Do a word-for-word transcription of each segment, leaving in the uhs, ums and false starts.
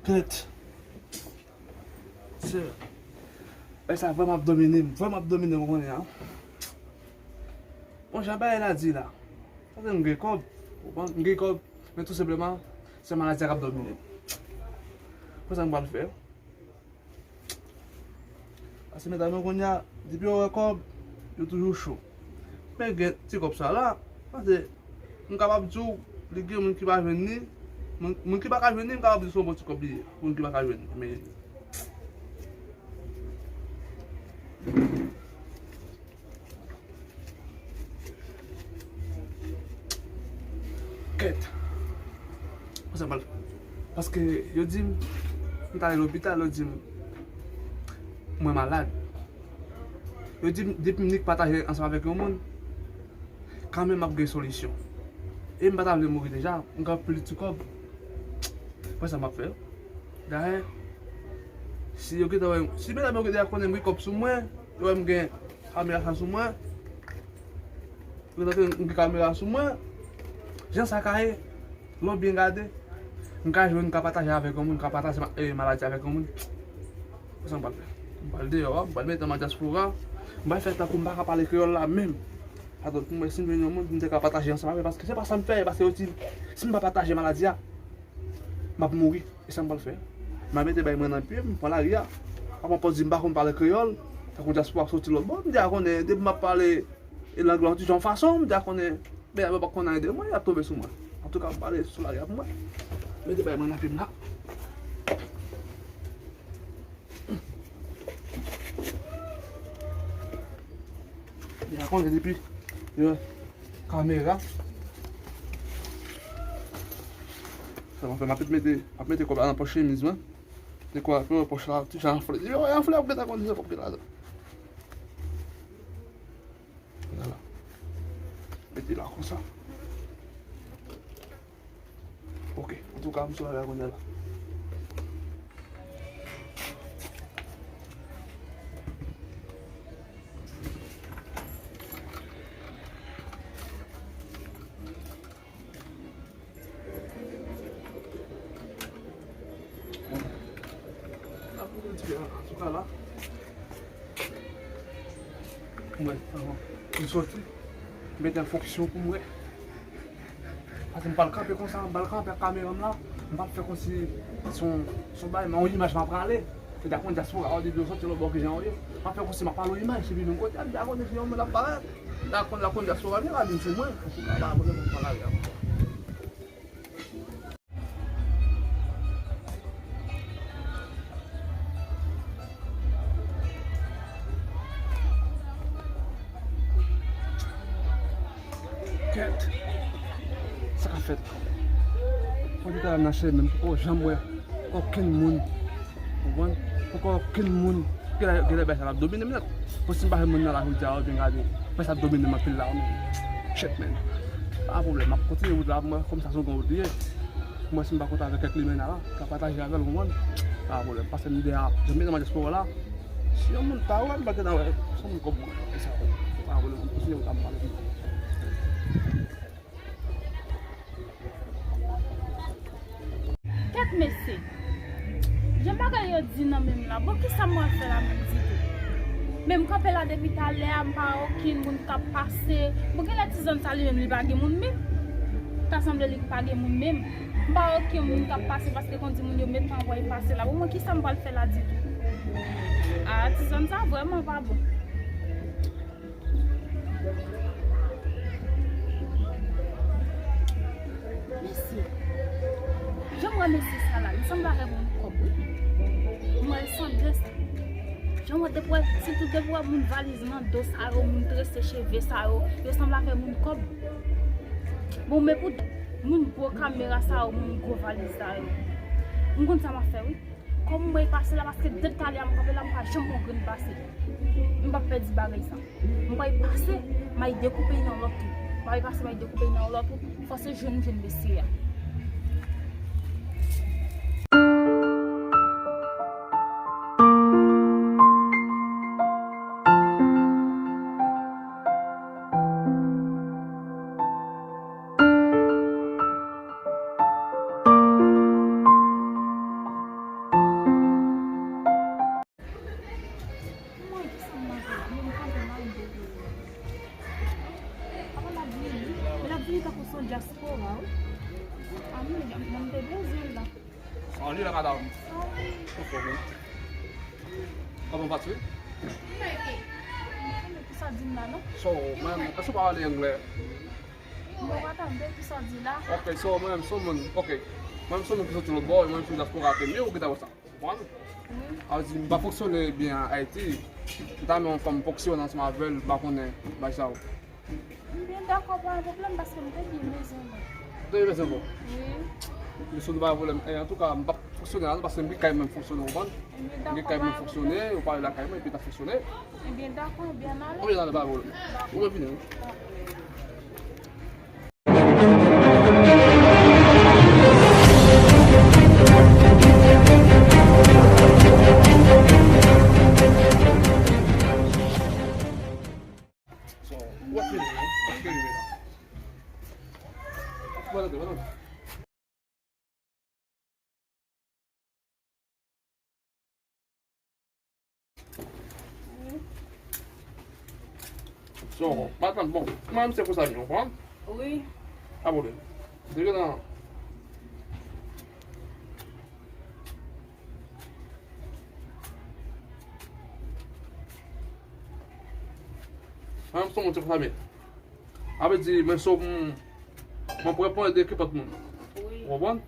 Tèt. Se, bagay sa vrèman ap domine m, vrèman ap domine m kounye a. Bon, jan bagay la di la. Paske m gen kòb, ou konprann? M gen kòb, men tou senpleman, se maladi a k ap domine m. Konsa m pral fè. Paske medam yo kounye a, depi yo wè kòb, yo toujou cho. Men gen ti kòb sa la, paske m kapab di w, li gen moun ki pa jwenn li, moun, moun ki pa ka jwenn li, m kapab di w se yon bon ti kòb li ye, pou moun ki pa ka jwenn li. Men Kèt. Konsa m pral fè. Paske yo di m, m t ale lopital, yo di m, mwen malad. Yo di m, depi m nik pataje ansanm avèk yon moun, kanmenm m ap gen solisyon. E m pa ta vle mouri deja, m gen plis ti kòb. Konsa m ap fè. Dayè, si yo gentan wè, si medam yo gentan konnen m gen kòb sou mwen, yo wè m gen kamera sa sou mwen, yo gentan konnen m gen kamera sou mwen, jan sa ka ye, lè w byen gade, m ka jwenn, m ka pataje avèk yon moun, m ka pataje ma- eh, maladi avèk yon moun. Sa m pral fè? M pral deyò a, m pral mete nan dyaspora, m pral fè tankou m pa ka pale kreyòl la menm. Atò, pou mwen, si m jwenn yon moun, m te ka pataje ansanm avè l, paske se pa sa m fè, paske yo di, si m pa pataje maladi a, m ap mouri. E sa m pral fè? M a mete bay mwen nan pye m, m pran lari a. Apa m ap di m pa konn pale kreyòl, tankou dyaspora k soti lòt bò, m deja konnen, depi m ap pale e lang lan ti jan fason, m deja konnen, men yo pa konn anyen de mwen, y ap tonbe sou mwen. Antouka, m pale sou lari a pou mwen. Mete bay mwen nan pye m la. Deja konnen depi yo kamera. Sa m ap fè, m ap mete, m ap mete kòb la nan pòch chemiz mwen. Dekwa pou pòch la ti jan anfle. Yo anfle, ap gentan konn se kòb ki ladan. Vwala. Mete la konsa. Ok, antouka, m sou la kounye a la. Antouka la, mwen, m soti, m mete an fonksyon pou mwen. Paske m pral kanpe konsa, m pral kanpe ak kamera m la, m pral fè kòmsi se yon, se yon bagay, men yon imaj m ap rale. Ou deja konn dyaspora, ou depi yo soti lòt bò ki jan yo ye. M ap fè kòmsi m ap pale yon imaj, epi menm kote a, m deja konnen se yon moun ap parèt. M deja konn, deja konn dyaspora vin la, vin sou mwen. Antouka, pa pwoblèm, m pral ale ankò. Kèt. Sa k ap fèt? Mwen te nan chemen, m poko janm wè okenn moun. Konprann? Poko okenn moun. Genlè, genlè bagay sa la ap domine m nèt. Bon, si m pa jwenn moun nan la jodi a, ou byen gade. Bagay sa ap domine m anpil la, men. Shit, man. Pa pwoblèm, m ap kontinye wout la pou mwen, kòm sa se yon gran wout li ye. Mwen, si m pa kontan avèk kèk limena la, ka pataje avè l, ou konprann? Pa pwoblèm, paske m deja, jan m te nan dyaspora la, si yon moun ta wè m, m pa gentan wè, se yon moun kòm mwen, e sa, pa pwoblèm, m kontinye wout la, m pale. Kèt mesye, jan bagay yo di nan men m la, bon, kisa m pral fè la menm ditou? Men m kanpe la depi talè a, m pa wè okenn moun k ap pase. Bon, genlè ti zòn sa li menm, li pa gen moun menm. Ta sanble li pa gen moun menm. M pa wè okenn moun k ap pase paske konn di moun yo met anvwaye pase la. Bon, mwen, kisa m pral fè la ditou? A, ti zòn sa vrèman pa bon. Mesye, jan m wè mesye sa la, li sanble avèk moun kòb, wi. M wè l sanble sa. Jan m wè depi w wè, sitou depi w wè moun valiz nan do sa yo, moun trese cheve sa yo, yo sanble avèk moun kòb. Bon, men pou moun gwo kamera sa yo, moun gwo valiz sa yo, m konn sa m ap fè, wi. Kòm m pral pase la, paske depi talè a m kanpe la, m pa janm pran grenn pase. M p ap pèdi bagay sa. M pral pase, m al dekoupe nan lòt tou. M pral pase, m al dekoupe nan lòt tou. Fò se jwenn m jwenn mesye a. Diaspora, wi. A, men, men m te bezwen l la. An li la, madanm. An wi. Ok, bon. Kòman w pase? M mèke. M konnen ki sa w di m la, non. So, mwen, èske w pa pale anglè? Mwen pa tande ki sa w di la. Ok, so, mwen, m se yon moun, ok. Mwen, m se yon moun ki soti lòt bò, mwen, m se yon dyaspora ke mye, ou gentan wè sa. Konprann? Wi. Sa vle di, m pa fonksyone byen an Ayiti. M ta renmen yon fanm fonksyone ansanm avè l, m pa konnen, bay sa yo. M byen dakò, pa gen pwoblèm, paske m te byen bezwen mwen. Ou te byen bezwen mwen? Wi. Men si w pa gen pwoblèm, eh, antouka, m p ap fonksyone la, non, paske m gen kay mwen fonksyone, ou konprann? M gen dakò, pa gen pwoblèm. M gen kay mwen fonksyone, ou pale lakay mwen, epi l ap fonksyone. Ebyen, dakò, byen ale. Ou byen ale, pa gen pwoblèm. Ou mwen vini, wi. So, ou ap fini, wi? Ou ap fini, wi? Ou ap fini, wi? So, matant, bon, mwen menm se konsa m ye, ou konprann? Wi. Pa pwoblèm. Depi nan Mwen menm se yon moun se konsa m ye. Sa vle di, mwen so, m, mwen prè pou ede nenpòt moun. Wi. Ou konprann?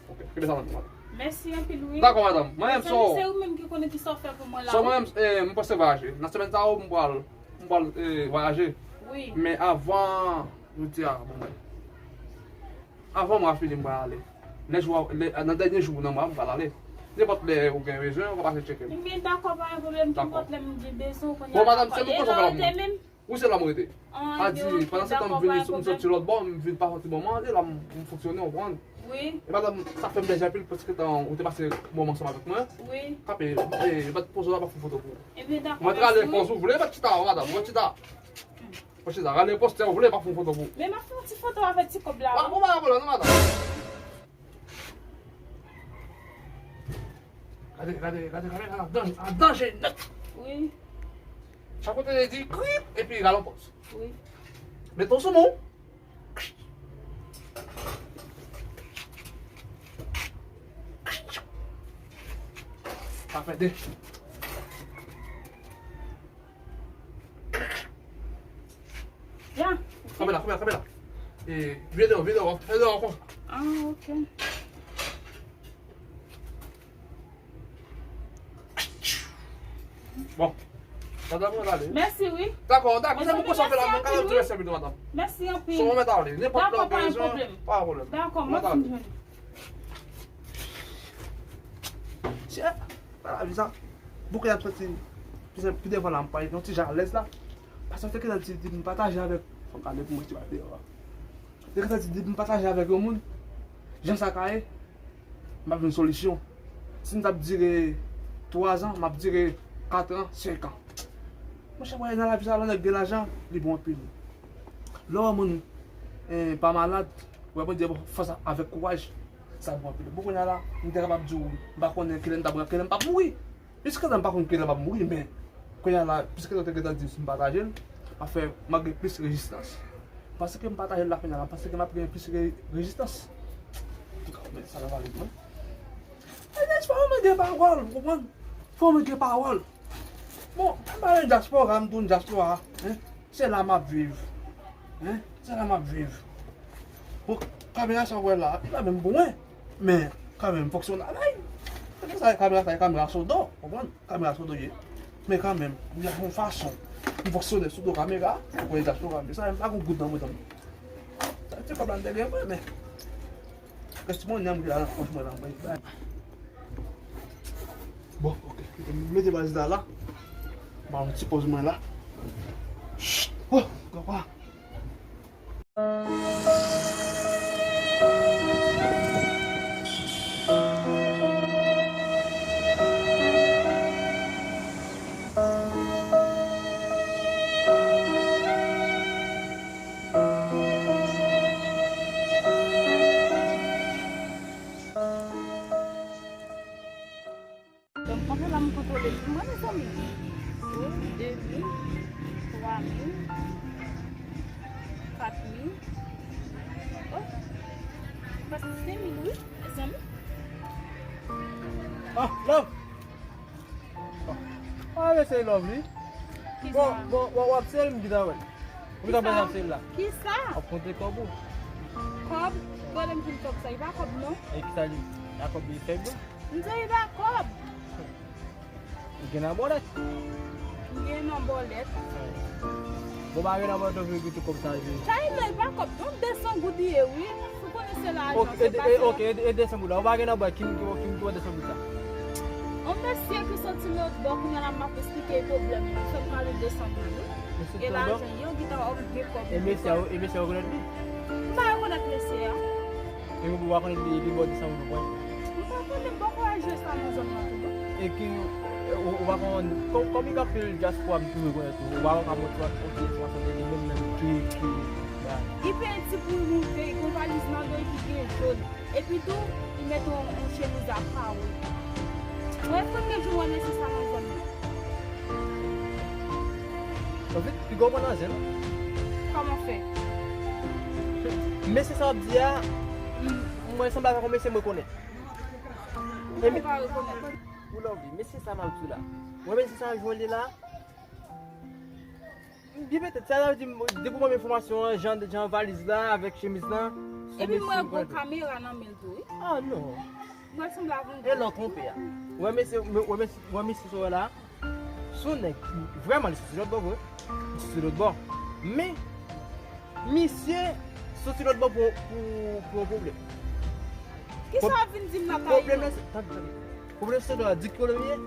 Ok, kenbe sa nan men w. Mèsi anpil, wi. Dakò, madanm. Mwen menm, so, se ou menm ki konnen ki sa w fè pou mwen la, so, wi. Mwen menm, eh, mwen prèske vwayaje. Nan semèn sa yo, mwen pral, mwen pral, eh, vwayaje. Wi. Men avan, jodi a, bon, mwen. Avan mwa fini, m pral ale. Lè jou a, lè, nan dènye jou nan mwa, m pral ale. Nenpòt lè ou gen bezwen, ou ka pase tcheke m. Ebyen, dakò, pa gen pwoblèm, dakò. Nenpòt lè m gen bezwen, ou konnen. Bon, madanm, se mwen konsa m pral. Wi, se la m rete. A di, pandan se tan m vin, m soti lòt bò, m vin pa yon ti moman, e la m, m fonksyone, ou konprann? Wi. E madanm, sa fè m plezi anpil, paske tan ou te pase moman ansanm avèk mwen. Wi. Kanpe, e, bat poz ou la, m ap fè foto pou ou. Ebyen, dakò, mèsi. Mwen prale poz ou vle, bat chita, madanm, bat chita. Bat chita, rale postè ou vle, m ap fè yon foto pou ou. Men m ap fè yon ti foto avèk ti kòb la, wi. Bon, pa gen pwoblèm, non, madanm. Gade, gade, gade kamera la, dan-, a danje nèt. Wi. Chak kote li di, krip, epi rale yon pòz. Wi. Mete w sou mwen. Sa fè de. Ya. Kanpe la, kanpe la, kanpe la. E, vire deyò, vire deyò, vire deyò ankò. Ah, ok. Bon. Madanm, mwen ale. Mèsi, wi. Dakò, dakò. Se pou konsa fè la, mwen ka di mèsi anpil, madanm. Mèsi anpil. Si w mèt ale, nenpòt lè w bezwen, pa gen pwoblèm. Dakò, mwen fin jwenn. Chè, pa la vi sa. Bouke ap soti. Pi, pi devan la, m pral yon ti jan alèz la. Paske te gentan di, di m pataje avèk, fò m gade pou mwen ti bagay deyò a. Te gentan di, di m pataje avèk yon moun. Jan sa ka ye, m ap jwenn solisyon. Si m t ap dire twa zan, m ap dire kat an, senk an. Monchè, mwen nan lavi sa, lè nèg gen lajan, li bon anpil. Lè w wè moun, eh, pa malad, w wè Bondye ba w fòs avèk kouraj, sa bon anpil. Bon, kounye a la, m te kapab di w, m pa konnen kilè m t ap, kilè m p ap mouri. Jiskaprezan, m pa konn kilè m ap mouri, men kounye a la, piske nou te gentan di m si m pataje l, m ap fè, m ap gen plis rezistans. Paske m pataje l la kounye a la, paske m ap gen plis re-, rezistans. Antouka, men sa nan pale mwen. E, fò mwen gen pawòl, ou konprann? Fò mwen gen pawòl. Bon, m pale dyaspora, m di w dyaspora, hein? Se la m ap viv. Hein? Se la m ap viv. Bon, kamera sa w wè la, li pa menm bon, hein? Men, kanmenm, fòk se yon bagay. Se pou sa, kamera sa, e kamera sou do, konprann? Kamera sou do ye. Men kanmenm, m ap yon fason. M fonksyone sou do kamera, pou dyaspora, men sa, m pa gon goud nan mwen, tanm. Sa, se kòb la m te gen, mwen, men. Kèk ti monnen m gen la nan pòch mwen la, mwen bay. Bon, ok. Kite m mete valiz la la. Ba yon ti pòz mwen la. Chut! Oh, papa. Donk, konsa la m kontwole l. Mwen, mezanmi, Mil, de mil, twa mil, kat mil. Oh, prèske senk mil, wi, mezanmi. Ah, love! Ah, ah, mesye love, wi. Bon, bon, bon, w ap sel m ki ta wè. Ou ta panse ap sel la. Kisa? Ap konte kòb ou. Kòb? Gade m fin kòb sa, li pa kòb non. E kisa li? A kòb li fèb la? M di li pa kòb. Ou gen nan bòlèt? M gen nan bòlèt. Bon, pa gen nan bòlèt, ou vle goute kòb sa, je. Sa e lè pa kòb, non, de san goud li ye, wi. Ou konnen se lajan, se pa se. Ok, e, e de san goud la. Ou pa gen nan bòlèt, ki, ki, ki, ki de san goud la? Yon mesye ki soti lòt bò, kounye a la m ap esplike pwoblèm mwen. Fè m pale de san goud, wi. E lajan, yo, ki ta wè m gen kòb. E mesye a, e mesye a rekonèt li? M pa rekonèt mesye a. E ou pa konnen li, li bò de san goud pou pran. Ou pa konnen bò kourajè sa nan zòn nan tou non. E ki, ou, ou pa konnen, kòm, kòm li ka fè dyaspora m tou rekonèt ou, ou pa ka montre yon ti enfòmasyon de li menm, menm ki, ki, ba. Li peye ti pou l moute, li gon valiz nan do l ki gen jòn. Epi tou, li mete yon, yon chemiz a kawo. Mwen, premye jou mwen mesye sa nan zòn nan. Anfèt, piga w pran nan zen. Kòman fè? Mesye sa w ap di a, m, mwen sanble avèk yon mesye mwen konnen. Mwen pa rekonèt. Ou love li, mesye sa m ap di w la. Mwen mesye sa jwenn li la. Byen petèt, sa vle di, depi mwen enfòmasyon an, jan, jan valiz la, avèk chemiz la. Epi mwen gon kamera nan men l tou, wi. Ah non. Mwen sanble avèk yon. E lò twonpe a. Wè mesye, wè mesye, wè mesye sa w wè la. Se yon nèg ki vrèman li soti lòt bò vre. Li soti lòt bò. Men, misye soti lòt bò pou, pou, pou yon pwoblèm. Kisa w ap vin di m la, Kayou? Pwoblèm nan se, tande, tande. Pwoblèm se nan di ki pwoblèm li ye.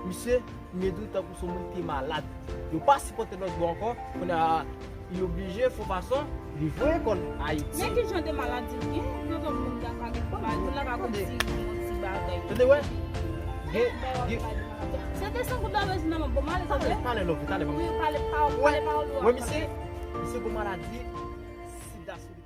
Misye, mwen di w tankou se yon moun ki malad. Yo pa sipòte lòt bò ankò. Kounye a, li oblije fè fason li voye kò l Ayiti. Men ki jan de maladi l gen? Tonton moun nan ka gen pwoblèm, moun nan ka gon ti, gon ti bagay. Tande, wè. Gen, gen. Se de san goud la bezwen nan men, bon, m ale, tande. Pale, pale, love, pale, pale. Wi, pale, pale, pale, pale. Wè, misye, misye gon maladi sida sou li.